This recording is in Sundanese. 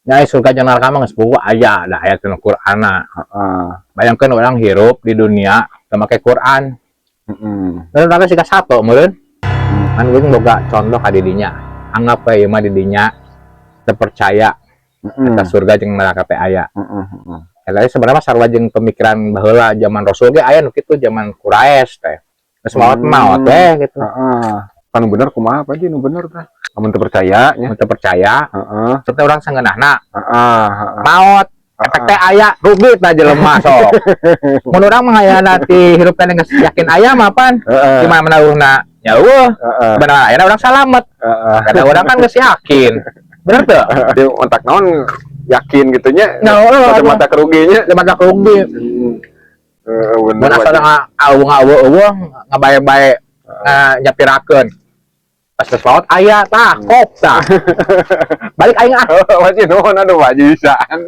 Nya, surga jeung neraka mah geus puguh aya da aya tina Qur'anna. Bayangkeun orang hirup di dunia teu make Quran. Lalu neraka siga sato meureun. Kan gue boga contoh ka didinya. Anggap we ieu mah didinya teu percaya eta surga jeung neraka teh aya. Heeh, heeh. Ya, tapi sebenarnya sarua jeung pemikiran baheula, zaman Rasul ge aya nu kitu, zaman Quraisy teh. Geus maot maot we gitu. Heeh. Kan nu bener kumaha, Pak Haji, nu bener tah? Lamun teu percaya nya. Mun teu percaya, teh urang sangeunahna Heeh, heeh. maot efek teh aya, rugi tah jelema sok. Mun urang mah hayana ti hirup teh geus yakin aya mah pan gimana menaruhna nya eueuh bener aya urang salamet. Karena urang kan geus yakin. Bener teu? Di otak naon yakin gitu nya. Nah, oh, mata-mata keruginya. Mata rugi. Bener. Mun asal Pak Haji. Ngaweuh ngabae-bae nyapirakeun. Pas geus maot aya tah, kop tah. Balik aing ah. Masih nuhun, aduh, Pak Haji bisaan.